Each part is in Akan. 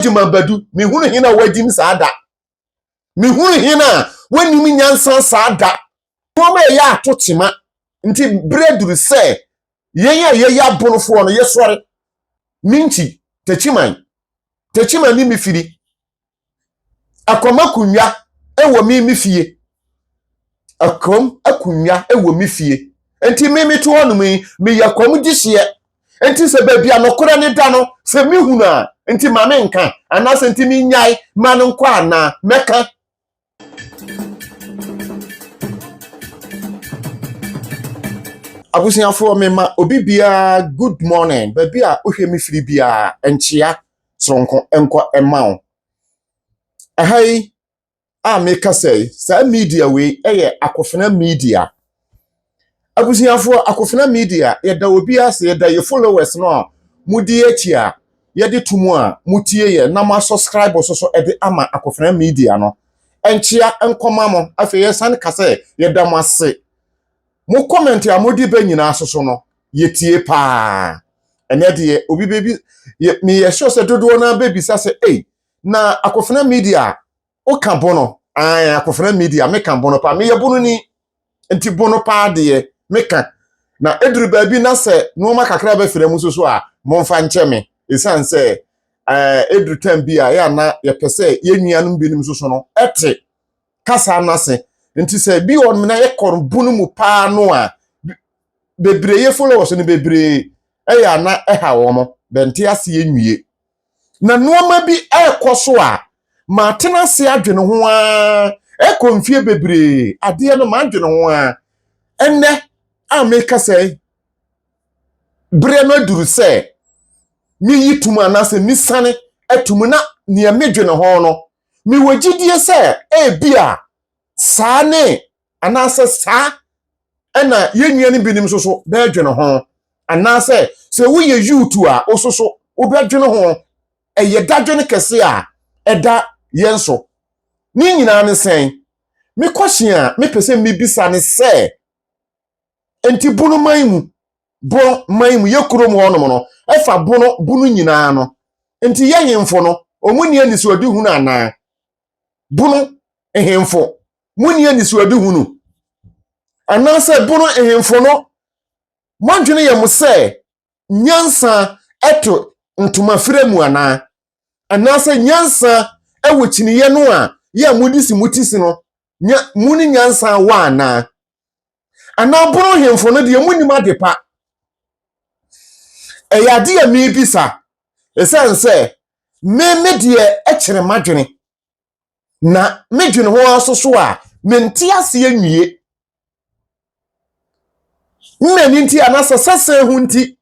Agyeman Badu, mehunu hene a wagyim saa da. Mehunu hene a wanim nyansa saa da. Nneɛma a ɛyɛ ato kyema nti berɛ aduru sɛ yɛn a yɛyɛ abonofoɔ no yɛsɔre. Minkyi, Techiman, Techiman ne me firi. Akɔm akonnwa wɔ me me fie. Akɔm akonnwa wɔ me fie. Nti me meto hɔnom yi, meyɛ akɔm gyehyeɛ. Nti sɛ baabi a nokorɛ no da no, sɛ mehunu a, nti ma menka, anaasɛ nti menyae ma no nkɔ anaa? Mɛka. Abusuafoɔ mema obi biara good morning baabi a wohwɛ me firi biara nkyea soronko nkɔ ɛma wo. Ɛha yi a mekasa yi, saa media wei yɛ Akofena Media. Abusuafoɔ, Akofena Media, yɛda obi ase, yɛda yɛ followers no a modi akyi a yɛde to mu a motie yɛ na mo subscribe so so de ama Akofena Media no. Nkyea nkɔma mo. Afei yɛsan ka sɛ yɛda mo ase. Mo comment a mode ba nyinaa so so no, yɛtie paa. Ɛnɛ deɛ obi bɛbi, meyɛ sure sɛ dodoɔ no bɛbisa sɛ, ei, na Akofena Media woka bono? Ae, Akofena Media meka bono paa, meyɛ bono ni, nti bono paa deɛ meka. Na eduru baabi na sɛ nneɛma kakra bɛfira mu nso so a, momfa nkyɛ me, ɛsiane sɛ eduru tam bi a yɛ ana yɛpɛ sɛ yɛn nuanom binom nso so no ɛte kasa no ase. Nti sɛ bi wɔ na yɛkɔ bono mu paa no a, bebree yɛ followers no bebree ɛyɛ ana ɛha wɔn bɛnte aseɛ nwie. Na nneɛma bi ɛrekɔ so a matena ase adwene ho ara ɛkɔ mfie bebree adeɛ no madwene ho ara. Ɛnnɛ a meka sɛ berɛ no aduru sɛ meyi tum anaasɛ mesane atum na nea medwene ho no, mewɔ gyidie sɛ ebi a saa ne anaasɛ saa ɛna yɛn nua no binom nso so bɛdwene ho, anaasɛ sɛ woyɛ youth a wo so so wobɛdwene ho. Ɛyɛ dadwene kɛse a ɛda yɛn so. Ne nyinaa ne sɛn? Me question a mepɛ sɛ mebisa ne sɛ, nti bono man mu, bono man mu, yɛ kurom hɔnom no, ɛfa bono bono nyinaa no, nti yɛ hemfo no, ɔmo nni anisoadehunu anaa? Bono hemfo, mo nni anisoadehunu? Anaasɛ bono hemfo no, moadwene yɛ mo sɛ nyansa ɛto ntoma fira mu anaa? Anaasɛ nyansa ɛwɔ kyiniiɛ no a yɛ a mode si mo ti si no, mu ne nyansa wɔ anaa? Anaa bono hemfo no deɛ munim ade pa? Ɛyɛ ade a mebisa, ɛsiane sɛ me me deɛ ɛkyerɛ m'adwene, na medwene ho aso so a mente aseɛ nwie. Mmani nti anaasɛ sɛsɛn ho nti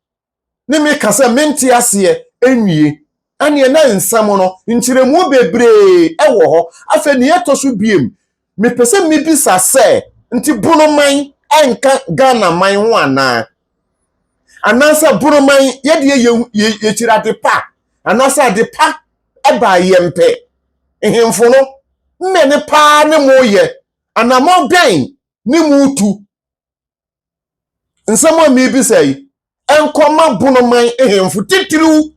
ne meka sɛ mente aseɛ nwie. Ɛneɛ na nsɛm no nkyerɛmu bebree ɛwɔ hɔ. Afei nea ɛtɔ so biem, mepɛ sɛ mebisa sɛ nti bonoman ɛnka Ghana man ho anaa? Anaasɛ bonoman yɛdeɛ yɛkyiri ade pa, anaasɛ ade pa ɛbaa yɛn pɛ? Nhemfo no mmɛne paa ne mo yɛ anammɔn bɛn ne mo tu? Nsɛm a mebisa yi ɛnkɔma bonoman nhemfo titiriw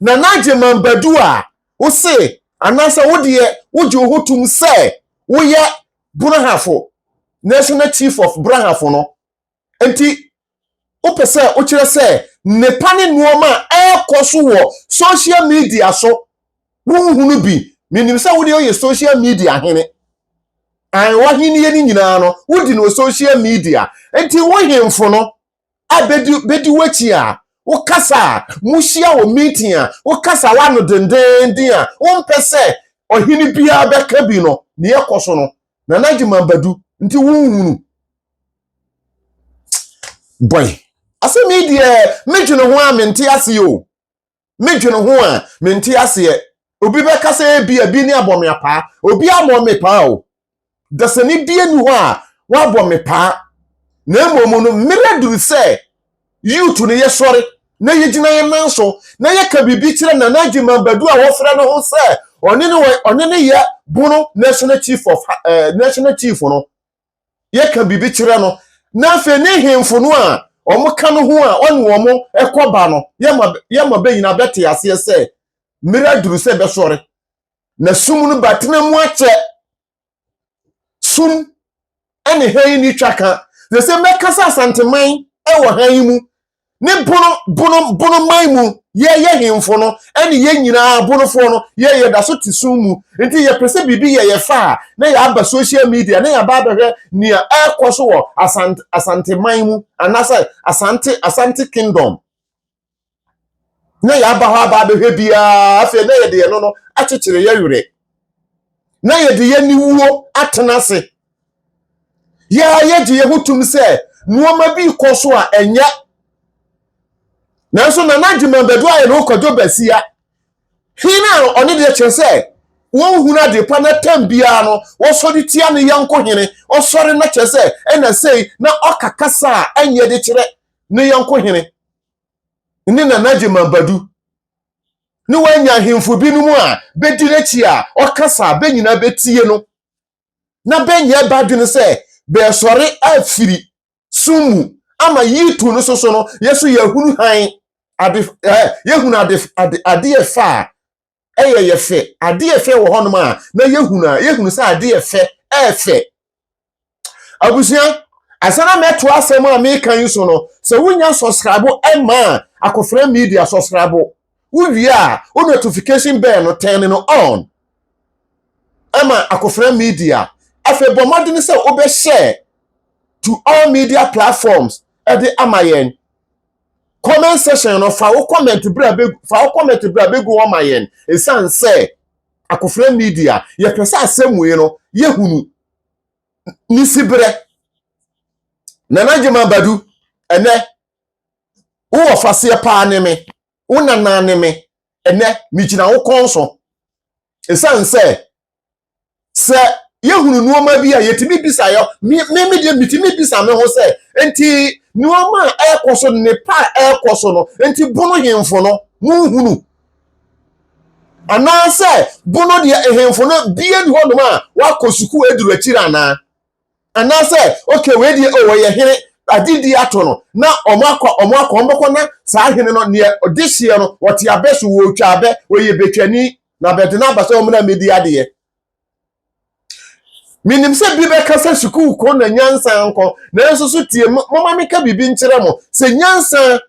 Nana Agyeman Badu a wose anaasɛ wodeɛ wogye wo ho tom sɛ woyɛ Brahafo, National Chief of Brahafo no. Nti wopɛ sɛ wokyerɛ sɛ nnepa ne nneɛma a ɛrekɔ so wɔ social media so wonhunu bi. Menim sɛ wode woyɛ social media hene. W'ahenni no nyinaa no wodi no wɔ social media. Nti wo hemfo no a bɛdi w'akyi a wokasa a muhyia wɔ meeting a wokasa w'ano dendenden a wompɛ sɛ ɔhene biara bɛka bi no, nea ɛkɔ so no Nana Agyeman Badu nti wonhunu. Boy, asɛm yi deɛ medwene ho a mente aseɛ o. Medwene ho a mente aseɛ. Obi bɛka sɛ ebi a bi ne abɔ me apaa. Obi amɔ me paa o. Dasani bi ani hɔ a wabɔ me paa. Na mmom no mmerɛ duru sɛ youth no yɛsɔre na yɛgyina yɛn nan so na yɛka biribi kyerɛ Nana Agyeman Badu a wɔfrɛ no ho sɛ ɔne ne yɛ bono national chief of national chief no. Yɛka biribi kyerɛ no na afei ne hemfo no a wɔn ka no ho a ɔne wɔn ɛkɔba no, yɛma bɛ nyinaa bɛte aseɛ sɛ Mmerɛ aduru sɛ bɛsɔre. Na sum no batena mu akyɛ. Sum ne hann ni twa ka. Sɛ sɛ mɛkasa Asanteman wɔ hann mu ne bono bono bono man mu yɛyɛ hemfo no ɛne yɛn nyinaa bonofoɔ no yɛyɛ da so te sum mu nti yɛpɛ sɛ biribi yɛ yɛ fa a na yɛaba social media na yɛaba abɛhwɛ nea ɛrekɔ so wɔ asante asanteman mu anaasɛ asante asante kingdom na yɛaba hɔ aba abɛhwɛ biara afei na yɛde yɛn no akyekyere yɛ werɛ na yɛde yɛn niwuo atena ase yɛa yɛgye yɛn ho tum sɛ nneɛma bi kɔ so a ɛnyɛ nanso Nana Agyeman Badu ayɛ ne ho Kwadwo Basia hene a ɔne deɛ kyerɛ sɛ wɔnhunu ade pa na tam biara no wɔsɔre tia ne yɔnko hene ɔsɔre na kyerɛ sɛ ɛna sei na ɔka kasa a ɛnyɛ de kyerɛ ne yɔnko hene ne Nana Agyeman Badu ne wanya ahemfo binom a bɛdi n'akyi a ɔkasa a bɛ nyinaa bɛtie no na bɛnyɛ badwene sɛ bɛsɔre afiri sum mu ama yitu no soso no yɛso yɛhunu han ade ɛɛ yɛhunu ade ade adeɛ fa a ɛyɛ yɛ fɛ adeɛ fɛ wɔ hɔnom a na yɛhunu a yɛhunu sɛ adeɛ fɛ ɛɛfɛ abusua asana mɛto asɛm a meka yi so no sɛ wonya subscribe ɛma Akɔfra Media subscribe wowie a wo notification bell no turn no on ɛma Akɔfra Media afei bɔ mmɔden sɛ wobɛhyɛ to all media platforms ɛde ama yɛn comment section no fa wo comment bra bɛ fa wo comment bra bɛgu hɔ ma yɛn ɛsiane sɛ Akɔfra Media yɛpɛ sɛ asɛm wei no yɛhunu ne siberɛ Nana Agyeman Badu ɛnɛ wowɔ faseɛ paa ne me wo nana ne me ɛnɛ megyina wo kɔn so ɛsiane sɛ sɛ yɛhunu nneɛma bi a yɛtumi bisa yɛ me me deɛ metumi bisa me ho sɛ nti nneɛma a ɛrekɔ so nipa a ɛrekɔ so no nti bono hemfo no muhunu anaasɛ bono deɛ hemfo no bie ni hɔnom a wakɔ sukuu aduru akyiri anaa anaasɛ okay wei deɛ o wɔyɛ hene adidi ato no na ɔmo akɔ ɔmo akɔ ɔmo bɛkɔ na saa hene no neɛ ɔde hyia no wɔte abɛ so wɔretwa abɛ wɔyɛ betwani na bɛde n'aba sɛ ɔmo na medi adeɛ minim sɛ bi bɛka sɛ sukuu kɔ na nyansa nkɔ nanso so tie moma meka biribi nkyerɛ mo sɛ nyansa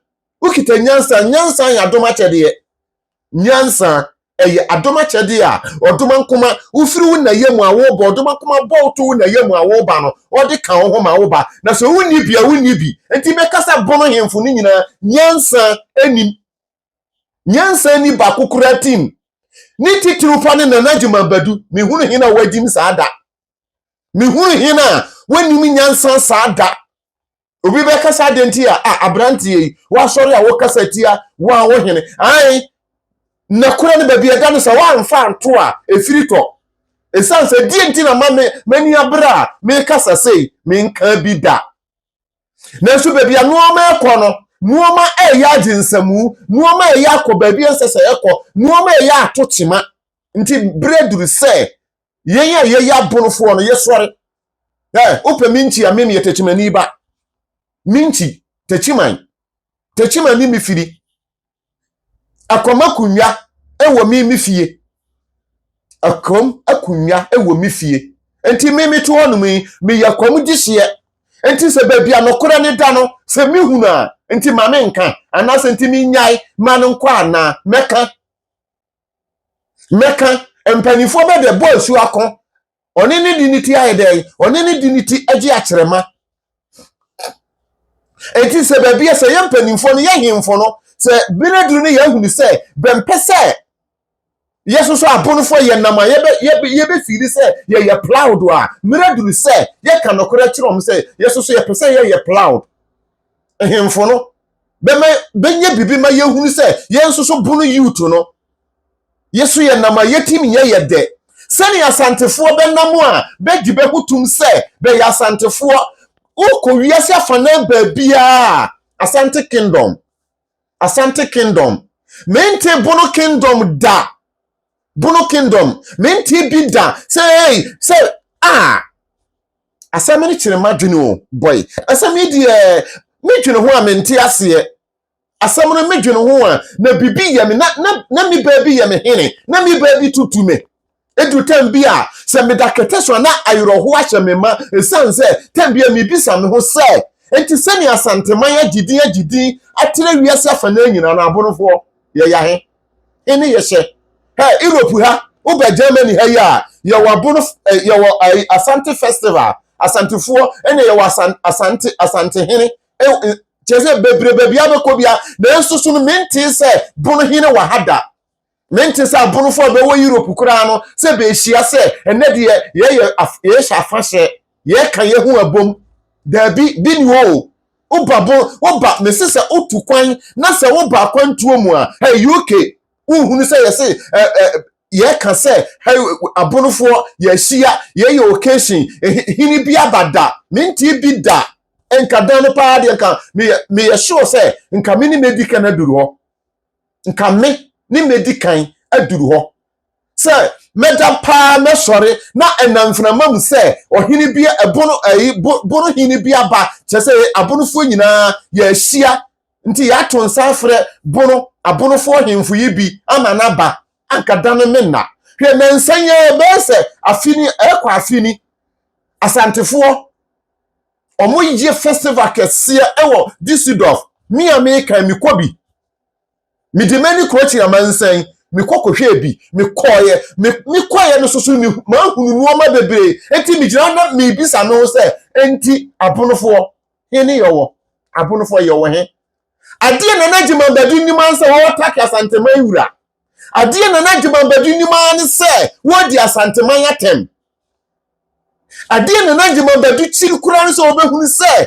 wokita nyansa nyansa yɛ adom akyɛdeɛ nyansa ɛyɛ adom akyɛdeɛ a ɔdoma nkoma wofiri wo na yɛ mu a woba ɔdoma nkoma bɔ wo to wo na yɛ mu a woba no ɔde ka wo ho ma woba na sɛ wonni bi a wonni bi nti mɛka sɛ bono hemfo no nyinaa nyansa anim nyansa ni baako kura tim ne titiriw pa ne Nana Agyeman Badu mehunu hene a wagyim saa da mehunu hene a wanim nyansa saa da obi bɛkasa adeɛ nti a a aberanteɛ yi wasɔre a wɔkasa tia wo a wo hene ae nnakora no baabi ɛda no sɛ woamfa nto a ɛfiri tɔ ɛsiane sɛ deɛ nti na ma me m'ani abere a mekasa sei menka bi da nanso baabi a nneɛma ɛkɔ no nneɛma ɛyɛ agye nsamu nneɛma ɛyɛ akɔ baabi ɛnsɛ sɛ ɛkɔ nneɛma ɛyɛ ato kyema nti berɛ duru sɛ yɛn a yɛyɛ abonofoɔ no yɛsɔre ɛ wopɛ mi nkyi a mem yɛ tɛkyimani ba mi nkyi tɛkyiman tɛkyiman ni mi firi akɔm akonnwa ɛwɔ mi mi fie akɔm akonnwa ɛwɔ mi fie nti mi mi to hɔnom yi meyɛ akɔm gye hyeɛ nti sɛ baabi a nokorɛ ne da no sɛ mehunu a nti ma me nka anaasɛ nti menyae ma no nkɔ anaa mɛka mɛka mpanimfoɔ bɛ de bɔ asu akɔ ɔne ne di ne ti ayɛ dɛn ɔne ne di ne ti agye akyerɛma eti sɛ baabi a sɛ yɛ mpanimfoɔ no yɛ hemfo no sɛ bere duru no yɛahunu sɛ bɛmpɛ sɛ yɛsoso abonofoɔ yɛ nam a yɛbɛ yɛbɛ yɛbɛfiri sɛ yɛyɛ proud a mmerɛ duru sɛ yɛka nokorɛ kyerɛ wɔn sɛ yɛsoso yɛpɛ sɛ yɛyɛ proud hemfo no bɛma bɛnyɛ biribi ma yɛhunu sɛ yɛn nso so bono youth no yɛso yɛ nam a yɛtim yɛ yɛ dɛ sɛnea asantefoɔ bɛnam a bɛgye bɛho tum sɛ bɛyɛ asantefoɔ wokɔ wiase afanan baabiaa asante kingdom asante kingdom mente bono kingdom da bono kingdom mente bi da sɛ ei sɛ a asɛm no kyerɛ m'adwene o boy asɛm yi deɛ medwene ho a mente aseɛ. Asɛm no medwene ho a, na biribi yɛ me, na na na me baabi yɛ me hene, na me baabi tutu me. Edu tɛm bi a, sɛ meda kɛtɛ so a na awerɛhoɔ ahyɛ me ma, ɛsiane sɛ tɛm bi a mebisa me ho sɛ, enti sɛnea Asanteman agye din agye din atrɛ wiase afanaa nyinaa no, abonofoɔ yɛyɛ ahe? Hene yɛhyɛ. Hɛ, Europe ha, woba Germany ha yi a, yɛwɔ abono, yɛwɔ Asante festival, Asantefoɔ, ɛna yɛwɔ Asante, Asantehene, kyerɛ sɛ bebree baabi abɛkɔ bia, nanso so no mentee sɛ bono hene wɔ ha da. Mente sɛ abonofo a bɛwɔ Europe koraa no sɛ bɛahyia sɛ ɛnɛ deɛ yɛyɛ yɛhyɛ afahyɛ, yɛka yɛ ho abom. Daabi, bi ni hɔ o. Woba bo, woba, mese sɛ wotu kwan na sɛ woba akwantuo mu a, hey, UK, wohunu sɛ yɛse ɛ ɛ yɛka sɛ hey, abonofoɔ yɛahyia, yɛyɛ occasion, hene bi aba da. Mente bi da. Nka dan no paa deɛ nka meyɛ sure sɛ nka me ne medi kan aduru hɔ. Nka me ne medi kan aduru hɔ sɛ mɛda paa mɛsɔre na ɛnam mframa mu sɛ ɔhene bi ɛbono ɛyi bono hene bi aba, kyerɛ sɛ abonofoɔ nyinaa yɛahyia nti yɛato nsa afrɛ bono abonofoɔ hemfo yi bi ama n'aba. Anka da no me nna. Hwɛ, nansa yi bɛyɛ sɛ afi ni ɛkɔ afi ni, Asantefoɔ ɔmo yɛ festival kɛseɛ ɛwɔ Düsseldorf. Mi a meka mekɔ bi, mede m'ani kuro amansan mekɔ kɔhwɛ bi. Mekɔɔyɛ, mekɔɔyɛ no soso mi mahunu nneɛma bebree. Enti megyina na mebisa me ho sɛ, enti abonofoɔ hene yɛwɔ? Abonofoɔ yɛwɔ he? Adeɛ Nana Agyeman Badu nim ansa wɔwɔ take Asanteman wura. Adeɛ Nana Agyeman Badu nim ara ne sɛ wɔdi Asanteman atɛm. Adeɛ Nana Agyeman Badu kyiri koraa ne sɛ wɔbɛhunu sɛ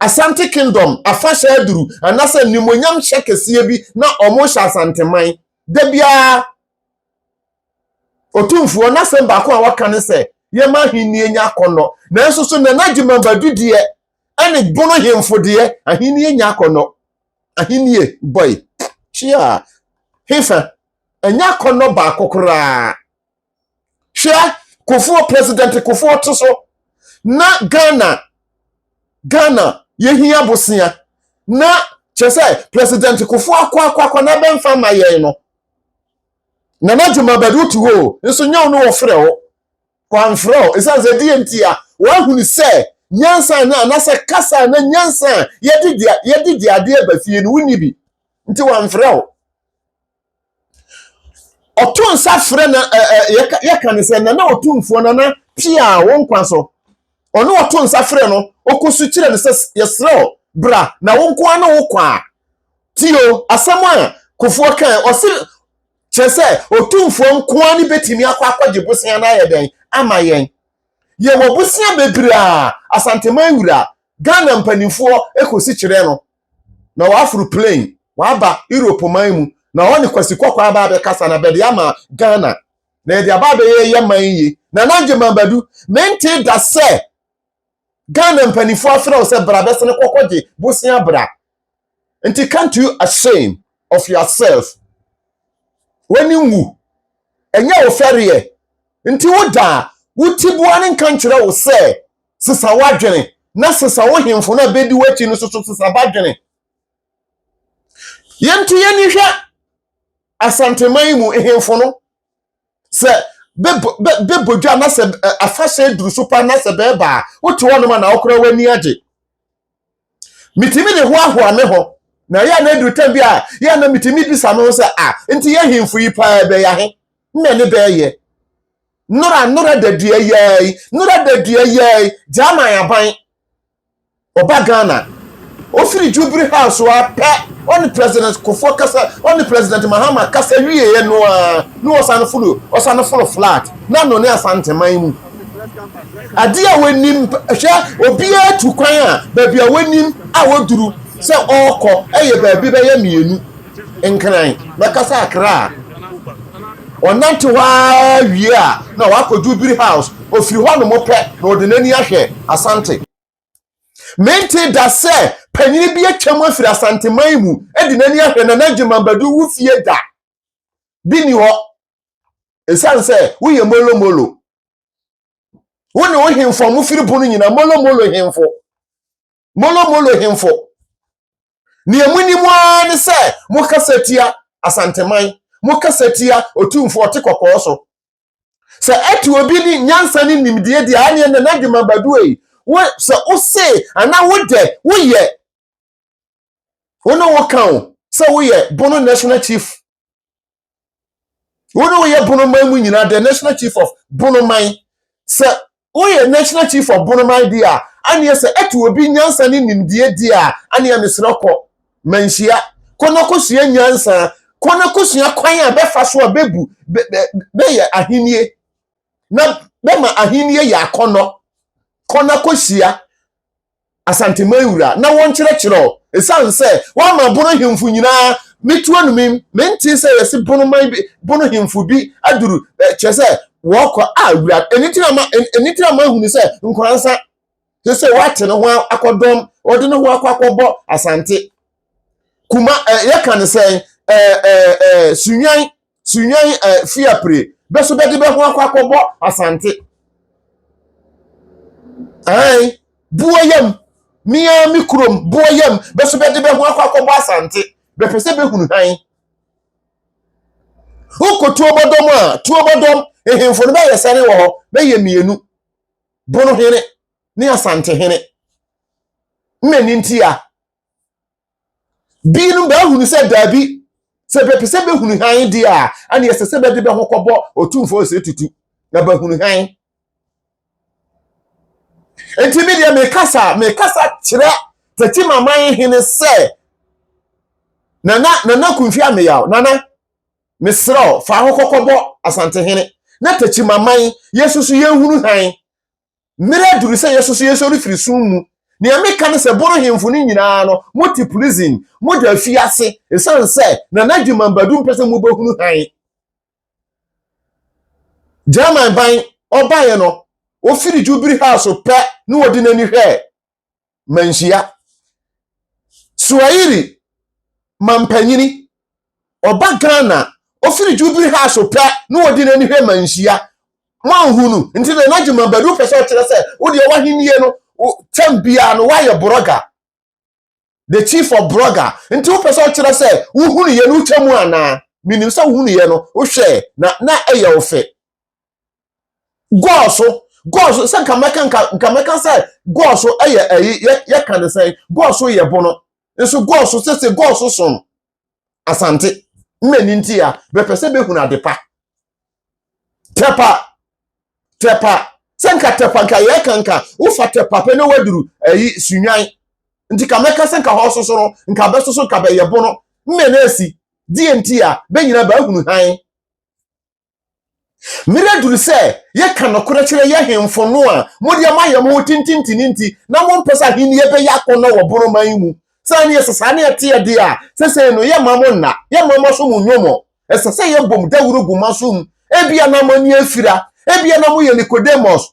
Asante Kingdom afahyɛ aduru anaasɛ nimonyam hyɛ kɛseɛ bi na ɔmo hyɛ Asanteman. Da biara Otumfoɔ n'asɛm baako a waka ne sɛ yɛma ahenni nya akɔnnɔ, nanso so Nana Agyeman Badu deɛ ɛne bono hemfo deɛ ahenni nya akɔnnɔ? Ahenni bɔe kyia hefa ɛnyɛ akɔnnɔ baako koraa. Hwɛ, Kofoɔ, President Kofoɔ te so na Ghana yɛhia bosea na kyerɛ sɛ President Kofoɔ akɔ akɔ akɔ na bɛmfa ma yɛn no. Nana Agyeman Badu te hɔ o, nso nyɛ wo ne wɔfrɛ wo, kwamfrɛ wo, ɛsiane sɛ deɛ nti a wɔahunu sɛ nyansa na anaasɛ kasa na nyansa a yɛde de adeɛ ba fie no wonni bi nti wɔamfrɛ wo. Ɔto nsa frɛ na ɛ ɛ yɛka yɛka ne sɛ Nana Otumfoɔ, Nana pia wo nkwa so. Ɔno ɔto nsa frɛ no, ɔkɔ so kyerɛ no sɛ yɛsrɛ wo, bra na wo nko ara ne wo kɔ a tio. Asɛm a Kofoɔ kan ɔse kyerɛ sɛ Otumfoɔ nko ara ne bɛtumi akɔ akɔgye bosea no ayɛ dɛn ama yɛn. Yɛwɔ bosea bebree a Asanteman wura, Ghana mpanimfoɔ kɔsi kyerɛ no na waforo plane waba Europe man mu na ɔne Kwasi Kɔkɔɔ aba abɛkasa na bɛde ama Ghana na yɛde aba abɛyɛ yɛ man yie. Nana Agyeman Badu, mente da sɛ Ghana mpanimfoɔ afrɛ wo sɛ bra bɛsene kɔkɔgye bosea bra. Nti can't you ashamed of yourself? W'ani nwu? Ɛnyɛ wo fɛreɛ? Nti woda a wo boa ne nka nkyerɛ wo sɛ sesa w'adwene na sesa wo hemfo no a bɛdi w'akyi no soso sesa b'adwene. Yɛnto yɛni hwɛ Asanteman mu hemfo no sɛ bɛbɔ dwa na sɛ afahyɛ duru so pa na sɛ bɛɛba a, wote hɔnom a na wokora w'ani agye. Metumi de hoahoa me ho na yɛ na aduru tam bi a yɛ na metumi bisa me ho sɛ, a nti yɛ hemfo yi paa bɛyɛ ahe mmɛ ne bɛɛyɛ? Nora nora dadua yɛi, nora dadua yɛi. German aban ɔba Ghana, ofiri Jubilee House a pɛ, ɔne President Kofoɔ kasa, ɔne President Mahama kasa wieɛ no a na ɔsane foro flat na no ne Asanteman mu adeɛ a wɔnim. Hwɛ, obiara tu kwan a, baabi a wɔnim a wɔduru sɛ ɔrekɔ ɛyɛ baabi bɛyɛ mmienu, Nkran, bɛkasa Akra a ɔnante hɔ ara wie a na wakɔ Jubilee House. Ofiri hɔ nom pɛ na ɔde n'ani ahwɛ Asante. Mente da sɛ panyin bi atwam afiri Asanteman mu de n'ani ahwɛ Nana Agyeman Badu wo fie da bi ni hɔ, ɛsiane sɛ woyɛ molomolo. Wo ne wo hemfo a mofiri bo no nyinaa molomolo hemfo, molomolo hemfo. Nea munim ara ne sɛ mokasa tia Asanteman, mokasa tia Otumfoɔ ɔte kɔkɔɔ so. Sɛ ɛte obi ne nyansa ne nimdeɛ deɛ aneɛ Nana Agyemang Badu ei, wo sɛ wose anaa wodɛ woyɛ wo ne wo ka o sɛ woyɛ Bono National Chief wo ne woyɛ Bonoman mu nyinaa the National Chief of Bonoman sɛ woyɛ National Chief of Bonoman deɛ a aneɛ sɛ ɛte obi nyansa ne nimdeɛ deɛ a aneɛ mesrɛ kɔ manhyia kɔ na kɔsua nyansa kɔ na kɔsua kwan a bɛfa so a bɛbu bɛyɛ ahennie na bɛma ahennie yɛ akɔnnɔ kɔ na kɔhyia Asanteman wura na wɔnkyerɛkyerɛ wo. Esiane sɛ woama Bono hemfo nyinaa metu anumim, mentee sɛ yɛse Bonoman bi, Bono hemfo bi aduru, kyerɛ sɛ wɔkɔ a wura. Ɛno nti na ma, ɛno nti na mahunu sɛ Nkoransa, kyerɛ sɛ wate ne ho akɔdɔm, ɔde ne ho akɔ akɔbɔ Asante. Kuma, yɛka ne sɛn, Sunwan, Sunwan Fiapre, bɛ so bɛde bɛ ho akɔ akɔbɔ Asante. Ae, boɔ yam, mea me kurom, boɔ yam, bɛ so bɛde bɛ ho akɔ akɔbɔ Asante. Bɛpɛ sɛ bɛhunu hann. Wokɔ tuobɔdɔm a, tuobɔdɔm, nhemfo no bɛyɛ sɛne wɔ hɔ, bɛyɛ mmienu, Bonohene ne Asantehene. Mmani ntia. Binom bɛahunu sɛ daabi, sɛ bɛpɛ sɛ bɛhunu hann deɛ a, ɛne ɛsɛ sɛ bɛde bɛ ho kɔbɔ Otumfoɔ Osei Tutu na bɛhunu hann. Enti me deɛ mekasa, mekasa kyerɛ Techimaman hene sɛ, Nana, Nana Kumfi Ameyaw, Nana, mesrɛ wo, fa ho kɔkɔbɔ Asantehene na Techimaman yɛsusu yɛnhunu hann. Mmere aduru sɛ yɛsoso yɛsɔre firi sum mu. Nea meka ne sɛ Bono hemfo no nyinaa no, mote prison, moda afiase, esiane sɛ Nana Agyeman Badu mpɛ sɛ mobɛhunu hann. German ban ɔbaeɛ no, ɔfiri Jubilee House pɛ na ɔde n'ani hwɛɛ Manhyia. Swahili mampanyini, ɔba Ghana, ɔfiri Jubilee House pɛ na ɔde n'ani hwɛ Manhyia. Moanhu no, nti na n'adwuma badu pɛ sɛ ɔkyerɛ sɛ wodeɛ w'ahennie no, tɛm biara no woayɛ borɔga. The chief of borɔga. Nti wopɛ sɛ ɔkyerɛ sɛ wohunu yɛ no wotwa mu anaa? Menim sɛ wohunu yɛ no, wohwɛ na na ɛyɛ wo fɛ. Gɔɔ so, gɔɔ so, sɛ nka mɛka nka nka mɛka sɛ gɔɔ so yɛ ɛyi yɛ yɛka ne sɛn gɔɔ so yɛ bono nso gɔɔ so sese gɔɔ so som asante mmɛni nti a bɛpɛ sɛ bɛhunu adepa tɛpa tɛpa sɛ nka tɛpa nka yɛka nka wofa tɛpa pɛ ne waduru ɛyi sunwan nti ka mɛka sɛ nka hɔ soso no nka bɛsoso nka bɛyɛ bono mmɛni asi deɛ nti a bɛnyina bɛahunu hann. Mmerɛ aduru sɛ yɛka nokorɛ kyerɛ yɛn hemfo no a mode ama yɛn mo ho tintintini nti na mompɛ sɛ ahennie bɛyɛ akɔnnɔ wɔ Bonoman yi mu. Sɛ ɛneɛ sɛ saa ne ɛteɛ deɛ a, sesei no yɛmma mo nna, yɛmma mo aso mu nnwo mo. Ɛsɛ sɛ yɛbom dawuro gu mo aso mu. Ebia na mo ani afira, ebia na moyɛ Nicodemus,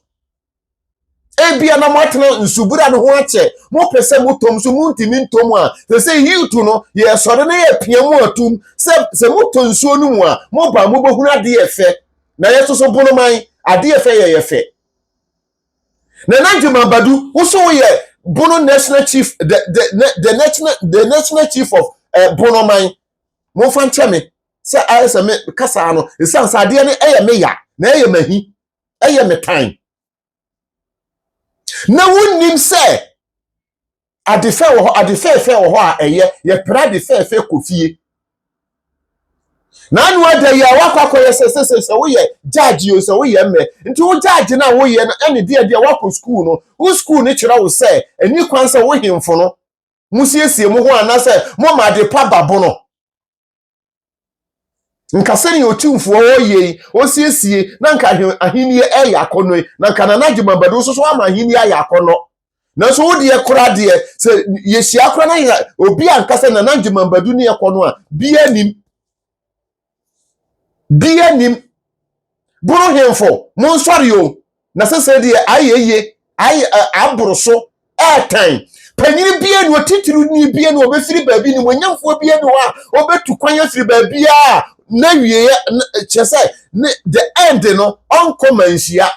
Ebia na moatena nsubura no ho akyɛ, mopɛ sɛ motɔ mu so muntumi ntɔ mu a, sɛ sɛ yiw to no, yɛsɔre na yɛpia mu atum sɛ sɛ motɔ nsuo no mu a, moba a mobɛhunu adeɛ fɛ. Na yɛsoso bonoman, adeɛ fɛ yɛ yɛ fɛ. Nana Gyimah Badu, wo so woyɛ Bono National Chief, the, the, the, national chief of Bonoman. Momfa nkyɛ me sɛ ayɛ sɛ me kasa no, ɛsiane sɛ adeɛ no ɛyɛ me ya na ɛyɛ m'ahi. Ɛyɛ me tan. Na wonnim sɛ ade fɛ wɔ hɔ, ade fɛɛfɛ wɔ hɔ a ɛyɛ, yɛpere ade fɛɛfɛ kɔ fie. Na ano ada yi a wakɔ akɔyɛ sɛ sɛ sɛ sɛ woyɛ gyaagye o sɛ woyɛ mmɛ nti wo gyaagye no a woyɛ no ɛne deɛ deɛ wakɔ sukuu no wo sukuu no kyerɛ wo sɛ ɛni kwan sɛ wo hemfo no mosiesie mo ho anaasɛ moma ade pa ba bono. Nka sɛnea Otumfoɔ ɔyɛ yi, ɔsiesie na nka ahenni ɛyɛ akɔnnɔ yi, na nka Nana Agyeman Badu nso so ama ahenni ayɛ akɔnnɔ. Nanso wo deɛ koraa deɛ, sɛ yɛhyia koraa na yɛ obi anka sɛ Nana Agyeman Badu ne ɛkɔ no a, bia nim. Bia nim. Bono hemfo, monsɔre o. Na sɛsɛ deɛ ayɛ yie, ayɛ aboro so, ɛɛtan. Panyini bia ni, otitiriw bia ni, ɔbɛfiri baabi ni, monyamfoɔ bia ni hɔ a ɔbɛtu kwan afiri baabi a na wieɛ, kyerɛ sɛ ne the end no, ɔnkɔ manhyia.